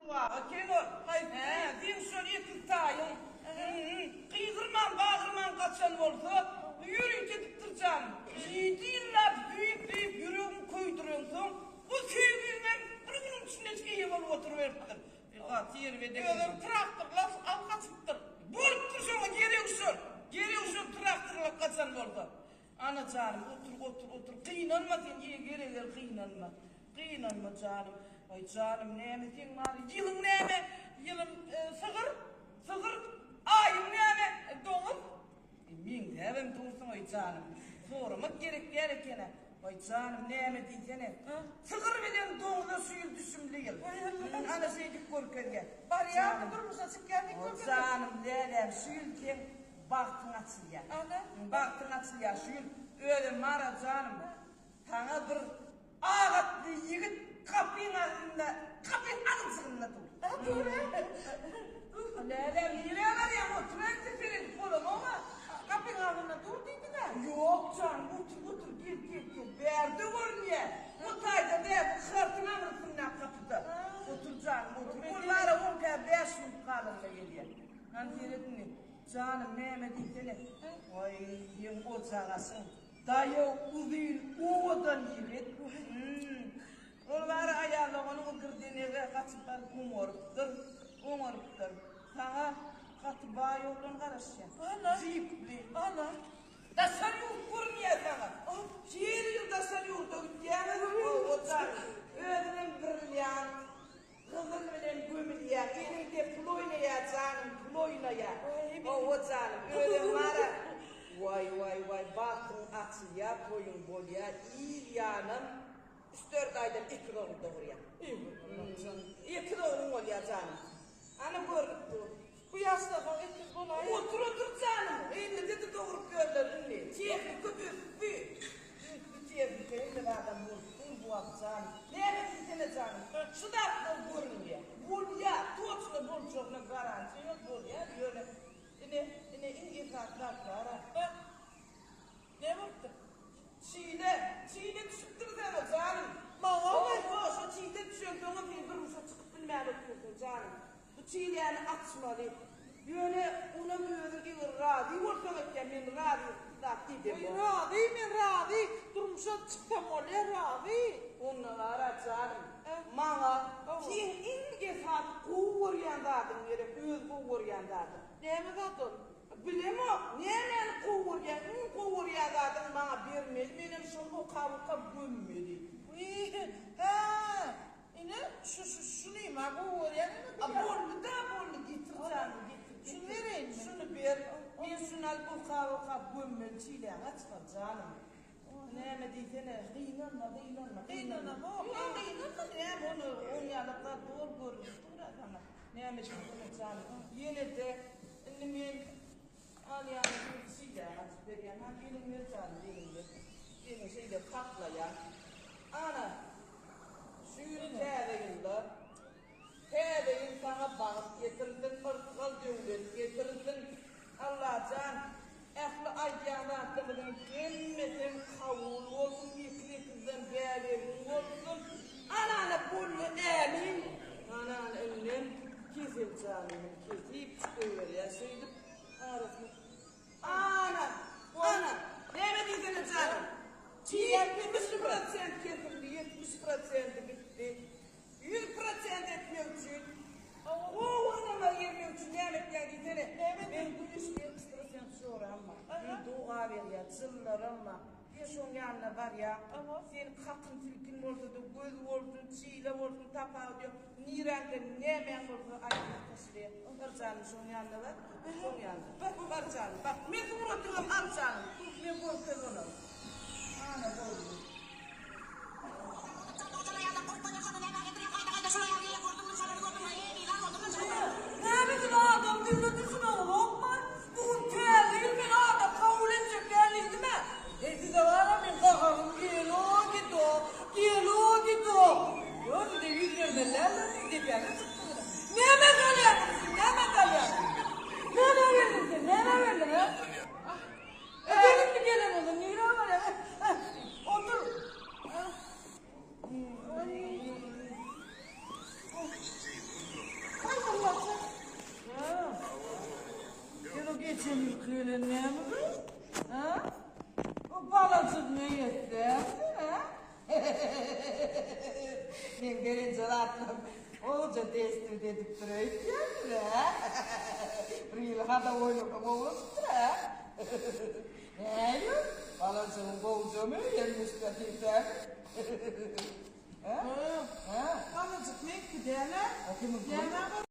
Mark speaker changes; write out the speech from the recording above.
Speaker 1: Waga ken ol. Hä, seň şol ekiz taýyň, gygyrman, bagyrman gaçan bolsa, ýörite edipdir janym. Ýedi ýyllap söýüp-söýüp ýüregiňi köýdüreňsoň, bu söýgiňem bir günüň içindejik eýe bolup oturyberipdir. Gaty erbet eken.
Speaker 2: Özem traktorlap alyp gaçypdyr.
Speaker 1: Bolupdyr şoňa geregi şol. Geregi şol traktorlap gaçan bolsa. Ana janym otur otur otur gynanma sen eger eger gynanma gynanma janym waý janym näme seň bary ýylyň näme
Speaker 2: Ýylym sygyr
Speaker 1: sygyr aýyň näme
Speaker 2: doňuz
Speaker 1: meňzäbem dursuň oý janym soramak gerek däl ekenä waý janym näme diýsene sygyr bilen doňuza şu ýyl düşümli ýyl ana şeýdip görkezýär
Speaker 2: Barýarmy durmuşa çykýar diýip görkezýär
Speaker 1: Janym läläm şu ýyl seň Bagtyň açylýar.
Speaker 2: Ana.
Speaker 1: Bagtyň açylýar şu ýyl. Özem bar-a janym, saňa bir ak atly ýigit gapyň agzynda, gapyň agzjygynda dur.
Speaker 2: A, dur-a.
Speaker 1: Läläm, nirä barýaň, oturäýse seredip bolanok-a.
Speaker 2: Gapyň agzynda dur diýdiň-ä.
Speaker 1: Ýok, janym, otur, otur, gel, gel, gel. Bärde görünýär. Bu taýda däl, bu hartyň aňrysyndaky gapyda. Otur, janym, otur. Ol bar-a, oňka bäş minut galanda gelýär. Hany seret indi. Janym näme diýsene. Waý, seň ojagasyň daýaw uzyn owadan ýigit. Ol bary aýal doganyňy girdenege gaçyp baryp oňarypdyr. Oňarypdyr. Saňa gaty baý oglan garaşýar.
Speaker 2: Ana.
Speaker 1: Jipli.
Speaker 2: Ana.
Speaker 1: Daşary ýurt görünýär saňa. Her ýyl daşary ýurda gitýäňiz. Owadan. Özüňem brilliant. Gyzyl bilen gömülýär. Eliňde pul oýnaýar janym pul oýnaýar. Hawa janym özem bara. Waý waý waý bagtyň açylýar toýuň bolýar yz ýanam üç dört aýdan ekiz ogul dogurýar. Ekiz ogluň bolýar janym. Ana görnüp dur.
Speaker 2: Bu ýaşdan soň ekiz bolaýar.
Speaker 1: Otur otur janym. Ellide-de dogrup ýörler indi. Tehnika ösdi. Ösdi tehnika hemme zadam bolup dur bu wagt janym. Näme diýsene janym. Şu zatlar görünýär. Bolýar. Toçno boljagyna garantiýa ýok bolýar ýöne ine ine iň esasy zat bar-a.
Speaker 2: Näme bolupdyr?
Speaker 1: Çile, çile düşüpdir saňa, janym.
Speaker 2: Maňamy?
Speaker 1: Hawa, şo çile düşensoňam sen durmuşa çykyp bilmän otyrsyň, janym. Bu çiläni açmaly. Ýöne onam özüň eger razy bolsaň etýän, men razylyk zat edemok.
Speaker 2: Oý, razy, men razy. Durmuşa çyksam bolýar, razy.
Speaker 1: Onda bar-a, janym, maňa seň iň esasy gowy görýän zadyň gerek, öz gowy görýän zadyň.
Speaker 2: Näme zat ol?
Speaker 1: Bilemok, nämäni gowy görýäň, iň gowy görýän zadyňy maňa bermeli, menem şony okap-okap gömmeli.
Speaker 2: Wiý, hä, ine, şu, şu, şuny-ma gowy görýän ine
Speaker 1: A, boldy-da, boldy, getir janym, getir, getir.
Speaker 2: Şuny bereýinmi?
Speaker 1: Şuny ber, men şuny alyp okap-okap gömmeli, çiläňi açmaly, janym. Näme diýsene, gynanma, gynanma.
Speaker 2: Gynanamok.
Speaker 1: Ýok, gynanma, näme ony, oň ýalak zat doly görünip dur-a saňa. Näme diýsene, janym, ýene-de indi men alýan bir şeýle açyp berýän, hany eliňi ber janym, eliňi ber. Eliňi şeýle saklaýan. Ana, şu ýyl täze ýylda, täze ýyl saňa bagt getirsin, yrsgal-döwlet getirsin. Allajan, ähli aýdýan zatlarymyzyň hemmesem kabul bolsun, ekiz-ekizden bäbegiň bolsun. Anana boldy ämin. Anana indem kesel janyny kesip goýberýär şeýdip arasyny. Ana, ana, näme diýsene janym. 70 prosent kesildi, 70 prosenti gitdi. 100 prosent etmek üçin, gowy ynama gelmek üçin näme etýäň diýsene. Men güýçli ekstrasens joram bar. Men doga berýär, jynlaram bar. Sen şoň ýanyna barýaň. Sen kakyn silkin bolsa-da, göz bolsun, çile bolsun, tapawudy ýok. Niräňde nämäň bolsa aýdyp taşlaýar. Bar janym şoň ýanyna bar. Şoň ýanyna. Bar, bar janym, bar. Men suratyňam al janym. Men görkez olary. Ana boldy.
Speaker 2: Näme siz adam diline düşüneňizokmy? Bu gün täze ýyl men adam kabul etjek däl diýdim-ä. Eý size bar-a men gaharym gelo gido, gelo gido. Ýok size ýüz bermeli däldir siz depäme çykdyňyz. Nämä galýaňyz siz nämä galýaňyz? Nämä geldiň sen nämä geldiň a? Gel indi gelen bolsaň nirä barýaň? Otur.
Speaker 1: gelen näme bu? Ha? Bu balajygyňa ýetdämi, ha? Men gelince zatlarym gowja destur edipdir öýtýändir, hä? Bir ýyl hada oýnaka gowulaşypdyr, hä? Näýu, balajygyň gowjamy, ýelmeşip ýatyr dämi? Hä? Hä?
Speaker 3: Balajyk meňki däl-ä.
Speaker 1: A kimiňki?
Speaker 3: Nämä?